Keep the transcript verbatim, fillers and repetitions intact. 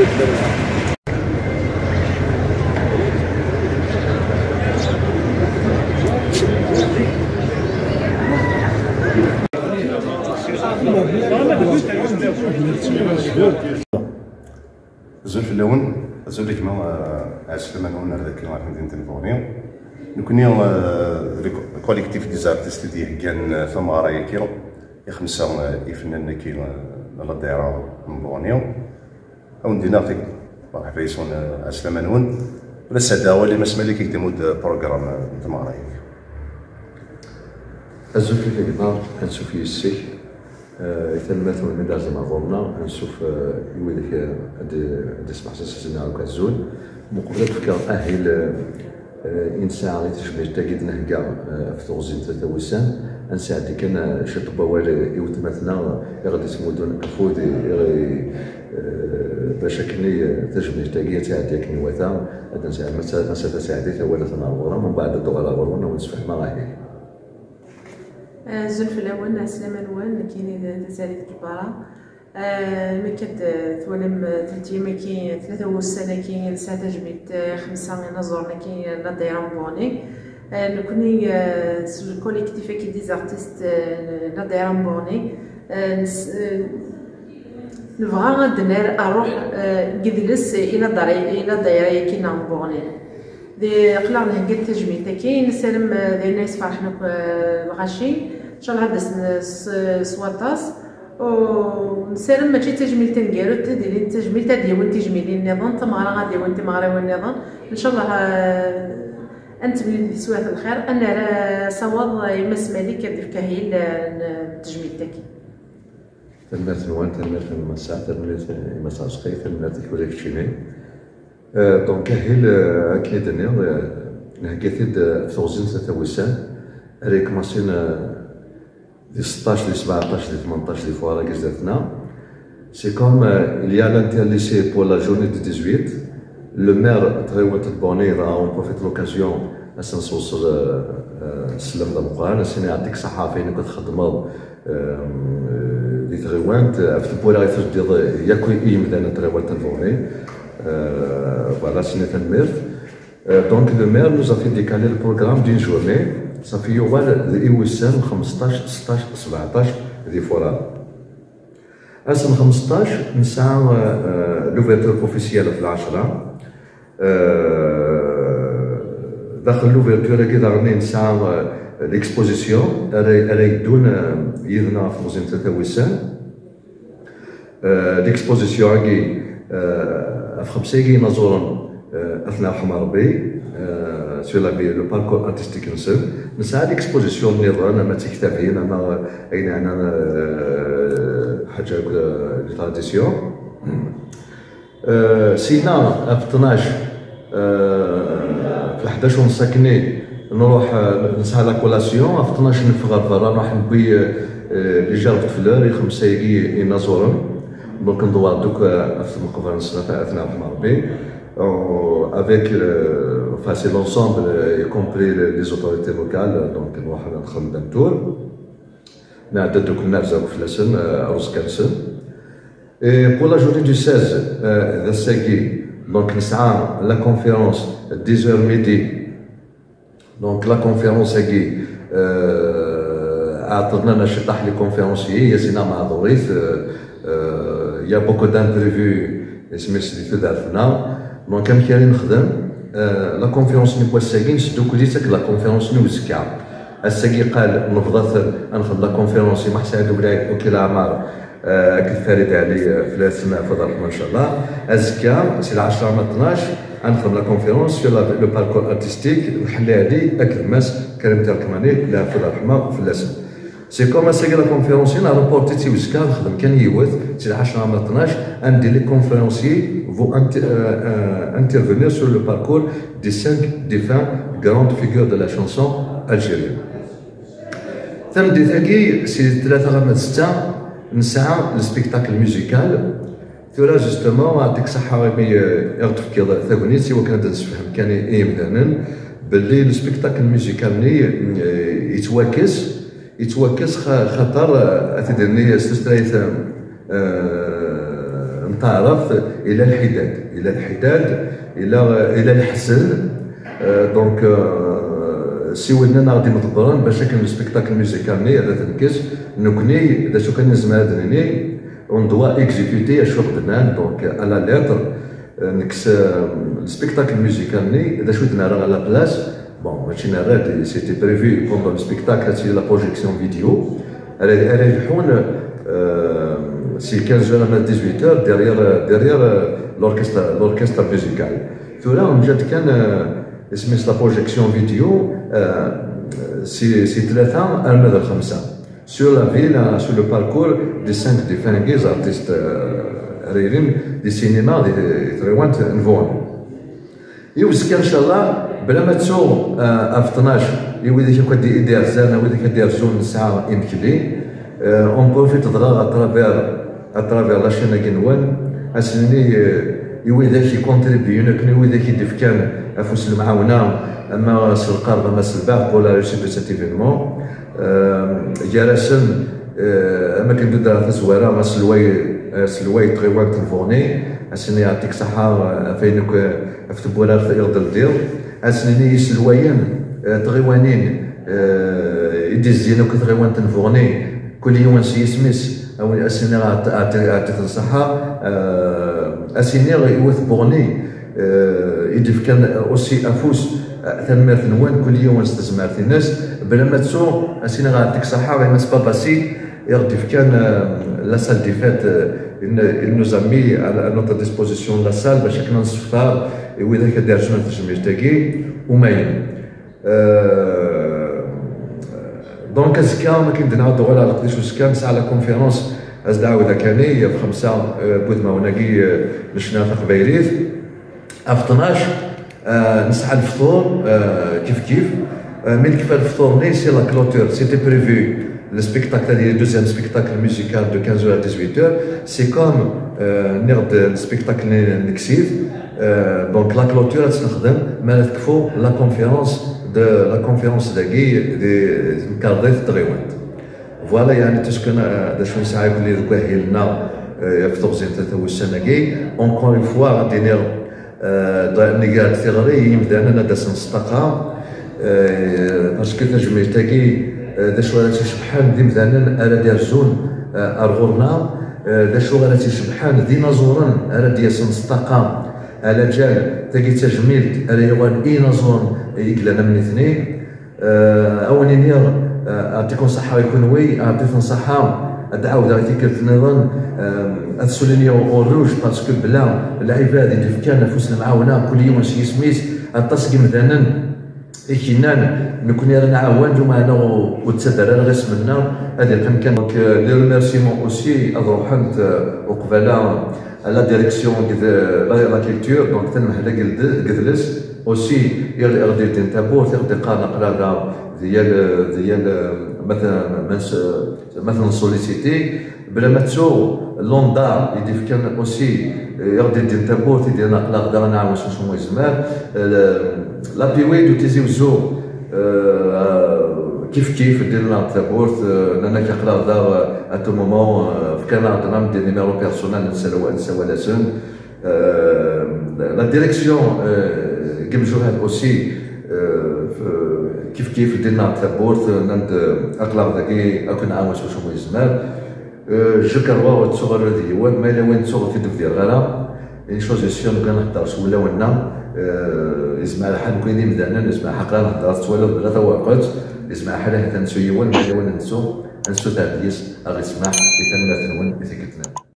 Azul fell-awen, azul a gma, eh, ɛeslama-nwen ar daki ɣer temdint n Buɣni. Nekni, eh, le collectif des artistes i d-iheggan, eh, tameɣra-agi, i xemsa, eh, ifennanen-agi, eh, n la daïra n Buɣni. Ad wen-d-iniɣ tagi, merḥba yes-wen, eh, ɛeslama-nwen. Ula sɛeddaɣ awal i Mass Malik i k-d-imudd, eh, programme, eh, n tmeɣra-agi. Azul fell-ak a gma, ansuf yes-k. Eh, tanemmirt-nwen mi d-tɛezzem ar ɣur-neɣ, ansuf, eh, i widak, eh, ad d-, ad d-ismeḥsas ass-nneɣ akk azul. Meqbel ad d-fkeɣ ahil, eh, eh, i nesɛa i tejmilt-agi d-nhegga, eh, ɣef teɣzi n tlata wussan, ad nesɛeddi kan, eh, ciṭ n wawal, eh, i weltma-tneɣ, eh, i ɣ-d-ittmuddun afud, eh, i ɣ-, eh, bac akken, eh, tajmilt-agi ad tɛeddi akken iwata, ad nesɛeddi, ad nesɛeddi tawalat n ɣur-m, mbeɛd ad d-uɣaleɣ ɣur-wen, ad wen-sfehmeɣ ahil. Azul fell-awen, ɛeslama-nwen, nekkini d Tazalit Ǧebbara. Eh, mi akka d-, twalam, eh, telt yam-agi, tlata wussan-agi, nesɛa tajmilt, eh, xemsa inaẓuren-agi, eh, n la daïra n Buɣni. Eh, nekkni, eh, s le collectif-agi des artistes, eh, n la daïra n Buɣni, eh, nes-, eh, nebɣa ad d-nerr ṛṛuḥ, eh, n yidles i la daïra, i la daïra-agi n Buɣni. Di, aql-aɣ nhegga-d tajmilt-agi, nessaram, eh, d ayen ay sferḥen akk, eh, lɣaci. Ncallah ad d-asen s, s waṭas. U nessaram mačči d tajmilt taneggarut, ad d-ilin d tajmilt, ad d-yawin tijmilin nniḍen, tameɣra ad d-yawin timeɣriwin nniḍen. Ncallah, eh, ad nettemlil di teswiɛt n lxir, ad nerr, eh, asawaḍ i Mass Malik ad d-ifk ahil, eh, n tejmilt-agi. Tanemmirt-nwen, tanemmirt n Massa, tanemmirt i Massa Ɛesqi, tanemmirt i kul keččini. Euh, donc, ahil, euh, akken i d-nniɣ, euh, nhegga-t-id, euh, ɣef teɣzi n tlata wussan, ara yekmasin, euh, di seṭṭac, di sebɛeṭac, di tmenṭac, di fuɣar-agi zdat-neɣ. C'est comme, euh, il y a l'interlycée pour la journée du dix-huit. Le maire n tɣiwant n Buɣni, dɣa on profite l'occasion, ad s-nsewṣel, euh, euh, sslam d ameqqran, ad s-nini yeɛṭik ṣṣeḥḥa ɣef wayen akk txeddmeḍ, euh, di tɣiwant, ɣef tewwura i tleddiḍ yakk i yimdanen n tɣiwant n Buɣni. Euh, voilà, ad s-nini tanemmirt. Euh, donc, le maire nous a fait décaler le programme d'une journée. Ṣafi yuɣal d i wussan xemseṭṭac, seṭṭac, sebɛeṭac di furar. Ass n xemseṭṭac, nesɛa, euh, euh, l'ouverture officielle ɣef lɛecṛa. Euh, daxel l'ouverture-agi daɣen nesɛa, euh, l'exposition ara, ara yeddun, euh, yid-neɣ ɣef teɣzi n tlata wussan. Euh, l'exposition-agi, euh, ɣef xemsa-agi inaẓuren, euh, ad ten-yerḥem Rebbi, euh, sur la vie, le parcours artistique-nsen. Nesɛa l'exposition nniḍen, ama d tiktabin, ama, euh, ayen yeɛnan, euh, ḥaǧa akked, euh, les traditions. Euh, sina ɣef ṭnac, euh, f leḥdac u nṣa akkenni, nruḥ, euh, nesɛa la collation, ɣef ṭnac neffeɣ ɣer berra, nruḥ newwi, euh, euh, les gerbes de fleurs, i xemsa-agi inaẓuren. Donc, ndewwer-d akk, euh, ɣef tmeqbert-nsen, ad ten-yerḥem Rebbi. Euh, avec, euh, enfin, c'est l'ensemble, euh, y compris les, les autorités locales, donc, nruḥ nxeddem un tour. Nɛedda-d akk nerza akk fell-asen, euh, aruẓka-nsen. Et pour la journée du seize, euh, d ass-agi, donc, nesɛa la conférence dix heures midi. Donc, la conférence-agi, euh, ɛeṭṭlen-aneɣ ciṭṭaḥ les conférenciers, Yasina Maɛdurit, euh, euh, il y a beaucoup d'imprévus, isem-is di tudert-nneɣ. Donc, amek ara nexdem? Euh, la conférence n wass-agi, nesdukkel-itt akked la conférence n uzekka. Ass-agi qal, nebḍa-ten, ad nexdem la conférence i Maḥ Saɛid Ublaɛid, Ukil Ɛmar, euh, akked Farid Ali, euh, fell-asen afud ṛṛeḥma, ncallah. Azekka, si lɛecṛa ama ṭnac, ad nexdem la conférence sur la, le parcours artistique n Ḥelli Ali akked Mass Karim Terkmani, afud ṛṛeḥma fell-asen. C'est comme ass-agi la conférence, neɣ reporter-itt i uzekka, ad nexdem kan yiwet, si lɛecṛa ama ṭnac, ad d-yili les conférenciers vont inter-, euh, euh, intervenir sur le parcours des cinq défunts grandes figures de la chanson algérienne. Tameddit-agi, si tlata ama d ssetta, nesɛa le spectacle musical. Tura, justement, ɛṭik ṣaḥḥa imi, euh, i ɣ-d-tefkiḍ tagnit i wakken ad d-nessefhem kan i, i yimdanen belli le spectacle musical-nni, euh, yettwakkes, yettwakkes xa-, xaṭer, euh, ad t-id-nini s tutlayt, euh, n Taɛrabt ila lḥidad, ila lḥidad, ila, ila leḥzen. Euh, donc, euh, siwlen-aneɣ-d imḍebbren bac akken le spectacle musical-nni ad t-nekkes. Nekkni, d acu kan i nezmer ad d-nini, on doit exécuter acu ɣ-d-nnan, donc, à la lettre. Euh, nekkes, euh, le spectacle musical-nni, d acu i d-nerra à la place. Bon, mačči nerra-d, c'était prévu pendant le spectacle, c'est la projection vidéo. Ara, ara yelḥun, euh, si quinze heures à dix-huit heures derrière, derrière, euh, l'orchestre, l'orchestre musical. Tura nǧa-d kan, euh, isem-is la projection vidéo, euh, si, si tlata arma d lxemsa. Sur la ville, euh, sur le parcours des cinq défunts artistes, euh, ara yilin di cinéma di, di tɣiwant n Buɣni. I uzekka, ncallah, bla ma ttuɣ, euh, ɣef tnac, i widak akk ad d-, i d-irzan, a widak ad d-irzun, nesɛa imekli. Euh, on profite dɣa à travers, à travers la chaîne-agi nwen, ad s-nini, euh, i widak i contribuyen akken, i widak i d-ifkan afus n lemɛawna, ama s lqerb, ama s lbeɛd, pour la réussite de cet événement. Euh, gar-asen, euh, am akken d-udreɣ tazwara, aselway, aselway n tɣiwant n Buɣni, ad s-nini yeɛṭik ṣṣeḥḥa, euh, ɣef wayen akk, euh, ɣef tewwura i ɣ-d-teldiḍ. Ad s-nini iselwayen, euh, tɣiwanin, euh, i d-izdin akk i tɣiwant n Buɣni, kul yiwen s yisem-is, awi-, ad s-nini ɛeṭ-, ɛeṭ-, ɛeṭṭit-ten ṣṣeḥḥa, euh, ad s-iniɣ i wat Buɣni, euh, i d-ifkan aussi afus, euh, tanemmirt-nwen, kul yiwen s tezmert-ines, bla ma ttuɣ, ad s-iniɣ ɛeṭṭik ṣṣeḥḥa i Mass Babassi, i ɣ-d-ifkan, euh, la salle des fêtes, euh, il, il nous a mis à, à notre disposition la salle bac akken ad nesseftar i widak ad d-irzun ɣer tejmilt-agi umayen. Euh, donc azekka, ma akken d-nɛawed uɣal ɣer leqdic uzekka, nesɛa la conférence, ad s-d-ɛawed akani, ɣef xemsa, euh, n wudmawen-agi, euh, n ccna taqbaylit. Ɣef tnac, euh, nesɛa lefṭur, euh, kif kif. Euh, mi nekfa lefṭur-nni, c'est la clôture. C'était prévu le spectacle, le deuxième spectacle musical de quinze heures à dix-huit heures. C'est comme, euh, nniɣ-d le spectacle n-, nekkes-it. Euh, donc la clôture ad tt-nexdem mi ara tekfu la conférence de, la conférence dagi di temkarḍit n tɣiwant. Voilà, yeɛni tuskan, euh, d acu nesɛa akk deg wahil-nneɣ, euh, ɣef teɣzi n tlata wussan-agi. Encore une fois, ad d-iniɣ, euh, d-, nga-d tiɣri i yimdanen ad d-asen s ṭṭaqa, euh, parce que tajmilt-agi, euh, d acu ara tt-icebḥen d imdanen ara d-irzun, euh, ar ɣur-neɣ, euh, d acu ara tt-icebḥen d inaẓuren ara d-yasen s ṭṭaqa, alaǧal tagi d tajmilt ara yuɣalen i inaẓuren i yellan am nitni. Euh, a wen-iniɣ, euh, ɛṭikum ṣṣeḥḥa i kunwi, ɛṭitem ṣṣeḥḥa, ad d-ɛawdeɣ i tikkelt nniḍen, euh, ad souligner au rouge, parce que bla lɛibad i d-ifkan afus n lemɛawna, kul yiwen s yisem-is, aṭas n yimdanen i k-yennan, nekkni ara nɛawen, lameɛna ur, ur ttader ara isem-nneɣ, ad yeqqim kan. Donc, euh, les remerciements aussi, ad ruḥent, euh, uqbala, à la direction de la, la culture, donc tanemhal-agi n yidles, aussi i ɣ-d-iddin tawwurt, i ɣ-d-iqqaren aql-aɣ da di yal, di yal, ma t-, ma s-, ma t-nsollicité, bla ma ttuɣ l'ONDA i d-ifkan aussi, i ɣ-d-iddin tawwurt, i d-yennan aql-aɣ da ad nɛawen s wacu ma yezmer. Le, la P W de Tizi Ouzou, euh, kif kif, ddin-aɣ-d tawwurt, euh, nnan-ak aql-aɣ da, euh, à tout moment, euh, fkan-aɣ-d même des numéros personnels, nessawal-, nessawal-asen. Euh, la direction, euh, n Mjuhad aussi, euh, f-, kif kif, ddin-aɣ-d tawwurt, euh, nnan-d, euh, aql-aɣ dagi, ad ken-nɛawen s wacu ma yezmer. Euh, je crois ur ttuɣ ara d yiwen, ma yella win ttuɣ ad t-id-bdiɣ ara. Une chose est sûre, nekk ad nehder s wulawen-nneɣ, euh, yezmer lḥal nekk d imdanen, yezmer lḥal ad nehder, tettwaliḍ bla tawerqet, yezmer lḥal ahat ad nettu yiwen, ma yella win nettu, ad nessuter deg-s aɣ-ismeḥ, i tanemmirt-nwen, i tikkelt-nniḍen.